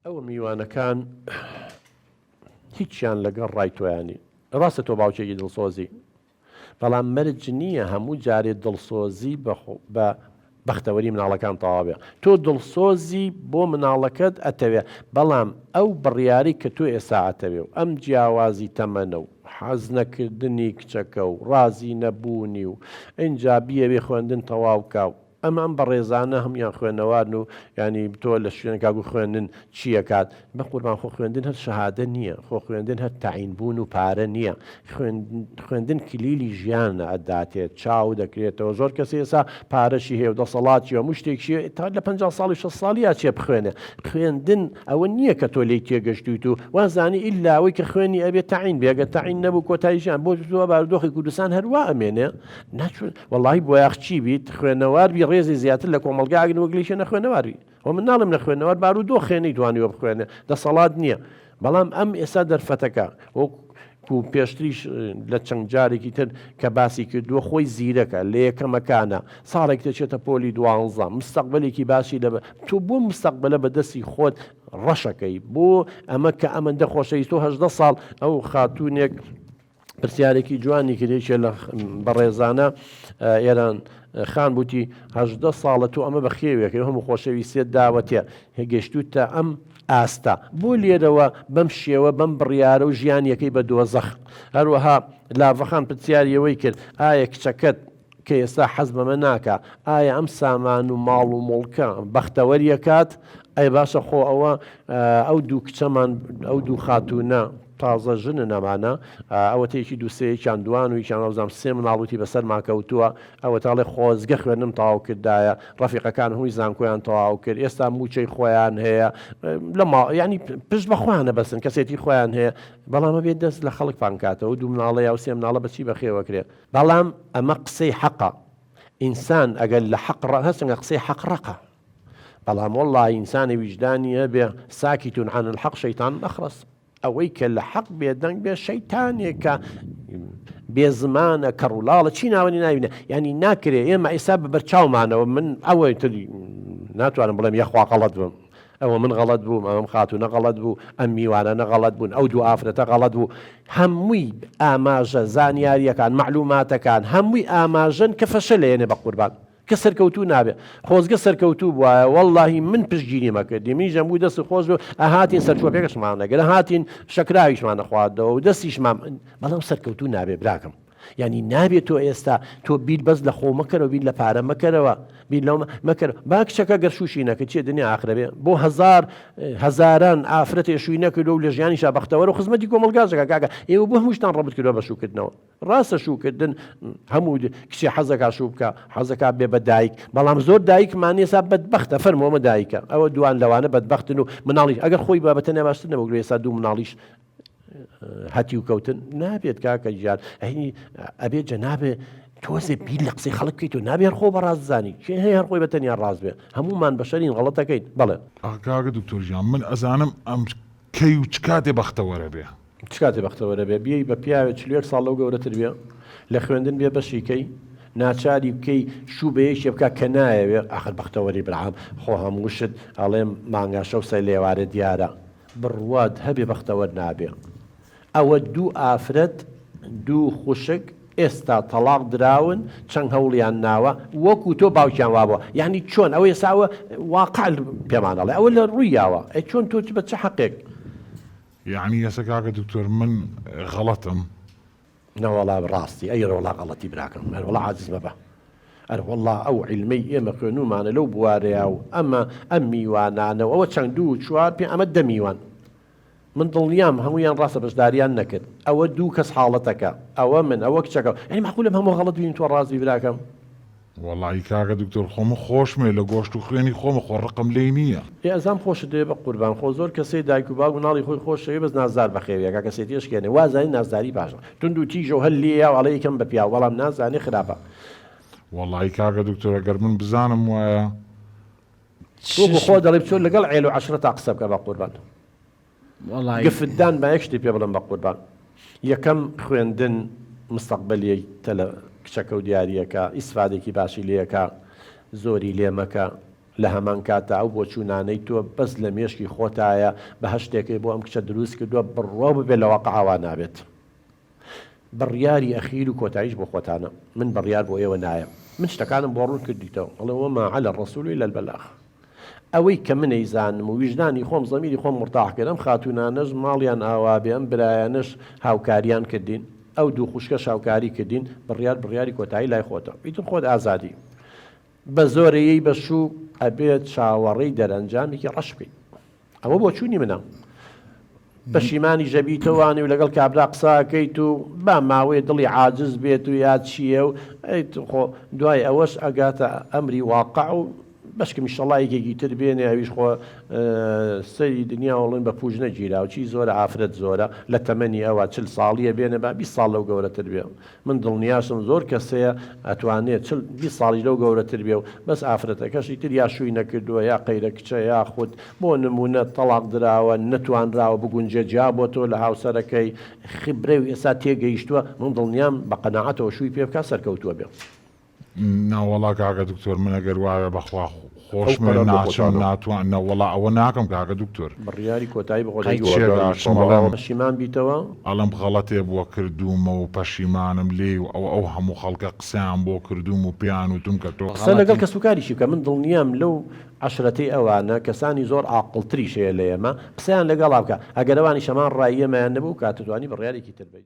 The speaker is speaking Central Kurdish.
ئەوە میوانەکان هیچیان لەگەڵ ڕای تۆیان نین. ڕاستە تۆ باوکێکی دڵسۆزی، بەڵام مەرج نییە هەموو جارێ دڵسۆزی بە بەختەوەری مناڵەکان تەواو بێ. تۆ دڵسۆزی بۆ مناڵەکەت ئەتەوێ، بەڵام ئەو بڕیارەی کە تۆ ئێستا ئەتەوێ و ئەم جیاوازی تەمەنە و حەز نەکردنی کچەکە و ڕازی نەبوونی و ئینجا بیەوێ خوێندن تەواو کا و ئەمە ئەم بەڕێزانە هەموویان خوێنەوارن و یانی تۆ لە شوێنێکا گوو خوێندن چی ئەکات بەقوربان خۆ خوێندن هەر شەهادە نییە خۆ خوێندن هەر تەعین بوون و پارە نییە خوێندن کلیلی ژیانە ئەداتێ چاو دەکرێتەوە زۆر کەس ئێسا پارەشی هەیە و دەسەڵاتی و هەموو شتێکی تا لە 50 ساڵی 60 ساڵی ئەچێ بخوێنێ خوێندن ئەوە نییە کە تۆ لێی تێگەشتویت و وازانی ئیلا ئەوەی کە خوێنی ئەبێ تەعین بێ ئەگەر تەعین نەبوو کۆتایی ژیان بۆ بارودۆخی کوردستان هەروا ئەمێنێ ناچون وەڵاهی بۆیاخچی بیت خوێنەوار بی ڕێزی زیاتر لە کۆمەڵگا ئەگرن وەک لێکێ نەخوێنەوار بی وە من ناڵێم نەخوێنەوار بارو دۆخێ نەیتوانیوە بخوێنێ دەسەڵات نییە بەڵام ئەم ئێستا دەرفەتەکە وەکو پێشتریش لە چەند جارێکی تر کە باسی کردووە خۆی زیرەکە لە یەکەمەکانە ساڵێک دەچێتە پۆلی دوانزە مستەقبلێکی باشی لە تۆ بۆ مستەقبلە بە دەستی خۆت ڕەشەکەی بۆ ئەمە کە ئەمەندە خۆشەویست تۆ هەژدە ساڵ ئەو خاتوونێک پرسیارێکی جوانی کرد یەکێ لە بەڕێزانە ئێران خان بوتی هەژدە ساڵە تۆ ئەمە بە خێوێکەکەی هەموو خۆشەویستێت داوەتێ گەشتوتە ئەم ئاستە بۆ لێرەوە بەم شێوە بەم بڕیارە و ژیانیەکەی بە دۆزەخ هەروەها لاڤەخان پرسیاریەوەی کرد ئایا کچەکەت کە ئێستا حەز بەمە ناکا ئایا ئەم سامان و ماڵ و موڵکە بەختەوەری ئەکات؟ ئەی باشە خۆ ئەوە ئەو دوو کچەمان ئەو دوو خاتوونە تازە ژنن ئەمانە ئەوەتە یەکی دوو سێیەکیان دوان و یەکیان وابزانم سێ مناڵ وتی بەسەرما کەوتووە ئەوەتا ئەڵێ خۆزگە خوێندنم تەواو کردایە ڕەفیقەکان هەمووی زانکۆیان تەواو کرد ئێستا مووچەی خۆیان هەیە لە ماڵ یانی پشت بە خۆیان ئەبەستن کەسێتی خۆیان هەیە بەڵام ئەبێ دەست لە خەڵک پان کاتەوە دوو مناڵە یا سێ مناڵە بە چی بەخێوەکرێ بەڵام ئەمە قسەی حەقە ئینسان ئەگەر لە حەق ڕا هەرچەندە قسەی حەق ڕەقە بەڵام وەڵڵاهی ئینسانی ویژدانی هەبێ ساکتون عن الحق شەیتان ئەخرس ئەوەی کە لە حەق بێدەنگ بێ شەیتانێکە بێ زمانە کەڕولاڵە چی ناوەنی ناوینە ینی ناکرێ ئێمە ئێستا بە بەرچاومانەوە من ئەوەی تر ناتوانم بڵێم یەخوا غەڵەت بم ئەوە من غەڵەت بووم، ئەم خاتوونە غەڵەت بوو، ئەم میوانانە غەڵەت بوون، ئەو دوو ئافرەتە غەڵەت بوو. هەمووی ئاماژە، زانیارییەکان، مەعلووماتەکان، هەمووی ئاماژەن کە فەشەل ئەیەنێ بە قوربان، کە سەرکەوتوو نابێ. خۆزگە سەرکەوتوو بوایە، وەڵڵاهی من پشتگیریم ئەکردی، منیش ئەمبوو دەستت خۆش بێ و ئەهاتین سەرچۆپێکەشمان ئەگرت، ئەهاتین شەکراویشمان ئەخواردەوە و دەستیشمان، بەڵام سەرکەوتوو نابێ براکەم. یانی نابێت تۆ ئێستا تۆ بیر بەس لە خۆ مەکەرەوە بیر لە پارە مەکەرەوە بیر لەوە مەکەرەوە با کچەکە گەر شوشی نەکرد چیە دنیا ئاخرە بێ بۆ هەزار هەزاران ئافرەتێ شوی نەکردوە و لە ژیانیشا بەختەوەرە و خزمەتی کۆمەڵگاش دەکا کاکە ئێوە بۆ هەمووشتان ڕەبت کردوە بە شوکردنەوە ڕاستە شوکردن هەموو کچێ حەزەکا شوو بکا حەزەکا بێ بە دایک بەڵام زۆر دایکمان ئێستا بەدبەختە فەرموو ئەمە دایکە ئەوە دوان لەوانە بەدبەختن و مناڵیش ئەگەر خۆی بە بەتەنیا باشتر نەبوو ئێستا دوو مناڵیش هەتیو کەوتن نابێت کاکە گیان ئەهی ئەبێ جەنابێ تۆزێ بیر لە قسەی خەڵک بکەیت و نابێ هەر خۆ بە ڕاست زانی کێ هەیە هەر خۆی بە تەنیا ڕاست بێ هەمومان بەشەرین غەڵەتەکەین بەڵێ ئاخ کاکە دکتۆر گیان من ئەزانم ئەم کەی و چ کاتێ بەختەوەرە بێ. چ کاتێ بەختەوەرە بێ بیەی بە پیاوێ 41 ساڵ لەو گەورەتر بێ لە خوێندن بێ بەشی کەی ناچاری بکەی شوو بە یەکێ بکا کە نایەوێ ئاخر بەختەوەری برام خۆ هەموو شت ئەڵێم مانگا شەو سەر لێوارە دیارە بڕوات هەبێ بەختەوەر نابێ ئەوە دوو ئافرەت دوو خوشک ئێستا تەڵاق دراون چەند هەوڵیان ناوە وەکو تۆ باوکیان وابوە یانی چۆن ئەوە ئێستا ئەوە واقع پێمان ئەڵێ ئەوە لە ڕووی یاوە ئەی چۆن تۆ بە چ حەقێک. یەعنی ئێستا کاکە دکتۆر من غەڵەتم؟ نەوەڵا ڕاستی ئەی ڕۆڵا غەڵەتی براکەم ئەروەڵا عاجز مەبە ئەروەڵا ئەو عیلمەی ئێمە خوێنومانە لەو بوارەیا و ئەمە ئەم میوانانە و ئەوە چەند دوو چوار پێ ئەمە دە میوان من دڵنیام هەموویان ڕاستە بەشداریان نەکرد ئەوە دوو کەس حاڵەتەکە ئەوە من ئەوە کچەکە یانی مەعقولە هەموو غەڵەت بین تۆ ڕاست بی براکەم. وەڵایی کاکە دکتۆر خۆ من خۆشمەوێ لە گۆشت و خوێنی خۆمە خۆ ڕقم لێی نییە. ئێ ئەزام خۆشت دەوێ بەقوربان خۆ زۆر کەسێ دایک و باوک مناڵی خۆی خۆش ئەوێ بەس نازدار بەخێوی ئەکا کەسێتی ئەشکێنێ وازانی نازداری باشە توند و تیژە و هەر لێیە و ئەڵێ ئەیکەم بە پیاو بەڵام نازانێ خراپە. وەڵایی کاکە دکتۆر ئەگەر من بزانم وایە. وەکو خۆت دەڵێی بچۆ لەگەڵ عێل و عەشرەتا قسە بکە بەقوربان. گفتدان با یەک شتی پێ بڵێم بەقوربان یەکەم خوێندن مستەقبەلی تەلە کچەکە و دیاریەکە ئیسفادێکی باشی لێکە زۆری لێ مەکە. لە هەمان کاتا ئەو بۆچوونانەی تۆ بەس لە مێشکی خۆتایە بەهەشتێکەی بۆ ئەم کچە دروست کردووە بڕواو ببێ لە واقعا وا نابێت. بڕیاری ئەخیر و کۆتاییش بۆ خۆتانە من بڕیار بۆ ئێوە نایەم من شتەکانم بۆ ڕوون کردیتەوە ئەڵێ وما علی الرسول الا البلاغ ئەوەی کە من ئەیزانم و ویژدانی خۆم زەمیری خۆم مورتاح کرد ئەم خاتوونانەش ماڵیان ئاوا بێ ئەم برایانەش هاوکاریان کردین ئەو دوو خوشکەش هاوکاری کردین بڕیار بڕیاری کۆتایی لای خۆتە ئیتر خۆت ئازادی بە زۆرێی بە شوو ئەبێ چاوەڕێی دەرەنجامێکی ڕەش بکەی ئەوە بۆچوونی منە پەشیمانی ژەبیتەوانی و لەگەڵ کابرا قساکەیت و با ماوەیە دڵی عاجز بێت و یا چییە و خۆ دوای ئەوەش ئەگاتە ئەمری واقع و بەشکم ئیشەڵا یەکێکی تر بێنێ ئەویش خۆ سەری دنیا وڵن بە پوش نەگیرا و چی زۆرە ئافرەت زۆرە لە تەمەنی ئەوە چل ساڵیە بێنێ با 20 ساڵ لەو گەورەتر بێ من دڵنیاشم زۆر کەس هەیە ئەتوانێ چل 20 ساڵیش لەو گەورەتر بێ و بەس ئافرەتەکەشی تر یا شووی نەکردووە یا قەیرە کچە یاخود بۆ نموونە تەڵاق دراوە نەتوانراوە بگونجێ جیا بۆتەوە لە هاوسەرەکەی خبرەی و ئێستا تێگەیشتووە من دڵنیام بە قەناعەتەوە شووی پێ بکا سەرکەوتووە بێ. نەوەڵا کاکە دکتۆر من ئەگەر وایە بەخوا خۆشمە ناچم ناتوان نەوەڵا ئەوە ناکەم کاکە دکتۆر. بڕیاری کۆتایی بخۆ دەی چێگاچم ئەڵێم پەشیمان بیتەوە. ئەڵێم غەڵەتێ بووە کردوومە و پەشیمانم لێی و ئەوە ئەو هەموو خەڵکە قسەیان بۆ کردووم و پێیان وتوم کە تۆ قسە لەگەڵ غەڵەتی. کەسوکاریشی بکە من دڵنیام لەو عەشرەتەی ئەوانە کەسانی زۆر عاقڵتریش هەیە لە ئێمە قسەیان لەگەڵا بکە ئەگەر ئەوانیش هەمان ڕای ئێمەیان نەبوو کاتتوانی بڕیارێکی تر بەی.